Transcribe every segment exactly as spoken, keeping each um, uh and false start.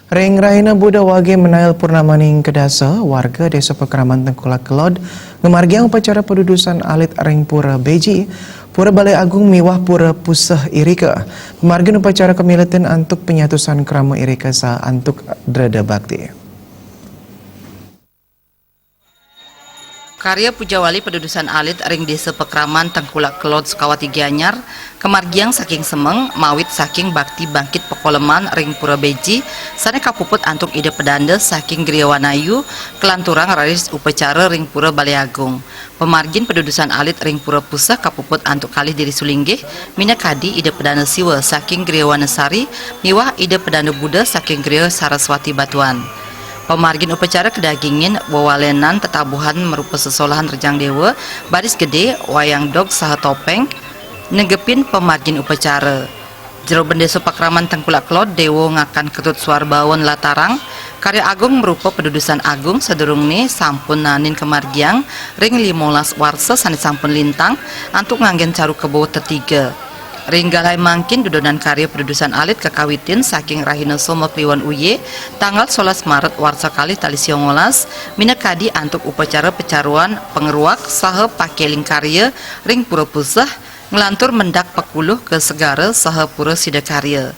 Ring rahina Buda wage menail purnamaning kedasa, warga Desa Pakraman Tengkulak Kelod ngamargiang upacara padudusan alit ring Pura Beji, Pura Balai Agung miwah Pura Puseh irika. Pamargin upacara kamiletin antuk panyatusan krama irika saha antuk dreda bakti. Karya pujawali padudusan alit ring Desa Pakraman Tengkulak Kelod Sukawati Gianyar kamargiang saking semeng mawit saking bakti bangkit pakoleman ring Pura Beji sane kapuput antuk Ida Pedanda saking Griya Wanayu, kalanturang raris upacara ring Pura Balai Agung. Pamargin padudusan alit ring Pura Puseh kapuput antuk kalih diri sulinggih, minakadi Ida Pedanda Siwa saking Griya Wanasari miwah Ida Pedanda Buda saking Griya Saraswati Batuan. Pamargin upacara kadagingin wewalenan tetabuhan marupa sesolahan rejang dewa, baris gede, wayang dog saha topeng, negepin pamargin upacara. Jero Bendesa Pakraman Tengkulak Kelod, Dewa Ngakan Ketut Suarbawan Latarang, karya agung marupa padudusan agung sadurungne sampun nanin kamargiang ring limolas warsa sane sampun lintang antuk nganggen caru kebo tetiga. Ring galahé mangkin dudonan karya padudusan alit kakawitin saking rahina Soma Kliwon Uye, tanggal solas Maret warsa kalih tali sia ngolas, minakadi antuk upacara pecaruan pangeruak saha pakeling karya ring Pura Puseh, nglantur mendak pakuluh ka segara saha Pura Sidakarya.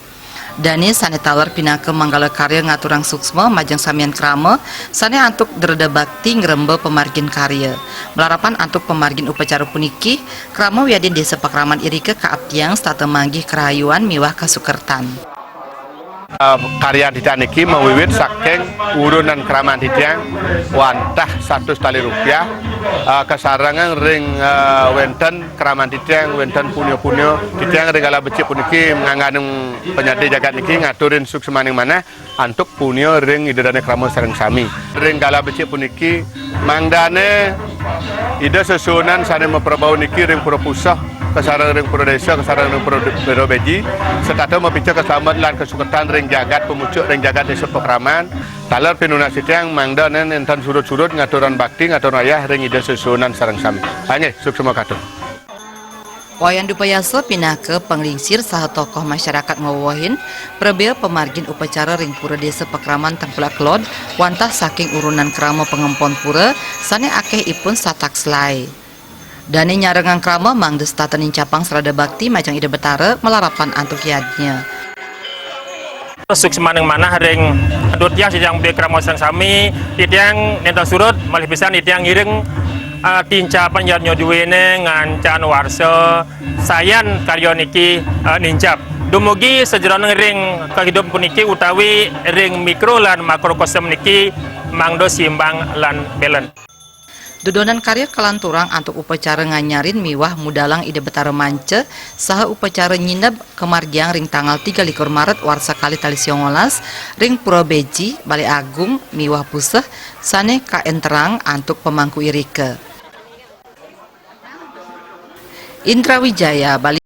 Dane sane taler pinaka manggala karya ngaturang suksma majeng samian krama sane antuk dreda bakti ngremba pamargin karya. Malarapan antuk pamargin upacara puniki, krama wiadin Desa Pakraman irika kaaptiang setata manggih karahayuan miwah kasukertan. Eh, karyan titiang niki mawiwit saking urunan kraman titiang wantah satus tali rupiah, eh, kasarengan ring, eh, wenten kraman titiang, wenten punia-punia. Titiang ring galah becik puniki ngangganing panyadi jagat niki ngaturin suksmaning manah antuk punia ring Ida Dane krama sareng sami. Ring galah becik puniki mangdane Ida sesuunan sane maprabau niki ring Pura Puseh, kasareng ring Pura Desa, kasareng ring Pura, Pura Beji, setata mapica kaslamet lan kasukertan ring jagat pamucuk, ring jagat Desa Pakraman. Taler pinunas titiang mangdane nenten surud-surud ngaturang bakti, ngaturang ayah ring Ida sesuunan sareng sami. Inggih, suksma katur. Wayan Dupayasa pinaka panglingsir saha tokoh masyarakat ngwewehin prabea pamargin upacara ring Pura Desa Pakraman Tengkulak Kelod wantah saking urunan krama pangempon pura sane akeh ipun satak selai. Dane nyarengang krama mangda setata nincapang srada bakti majeng Ida Betara malarapan antuk yadnya. Suksmaning manah ring antuk tiang, titiang budi krama sareng sami, titiang nenten surud, malih pisan titiang ngiring, eh, tincapan yadnya duene ngancan warsa sayan karya niki, eh, nincap. Dumugi sajeroning ring kahidupan puniki utawi ring mikro lan makrokosm niki mangda simbang lan balance. Dudonan karya kalanturang antuk upacara nganyarin miwah mudalang Ida Betara Manca saha upacara nyineb kamargiang ring tanggal tiga likur Maret warsa kalih tali sia ngolas ring Pura Beji, Balai Agung miwah Puseh sane kaenterang antuk pamangku irika. Indra Wijaya, Bali.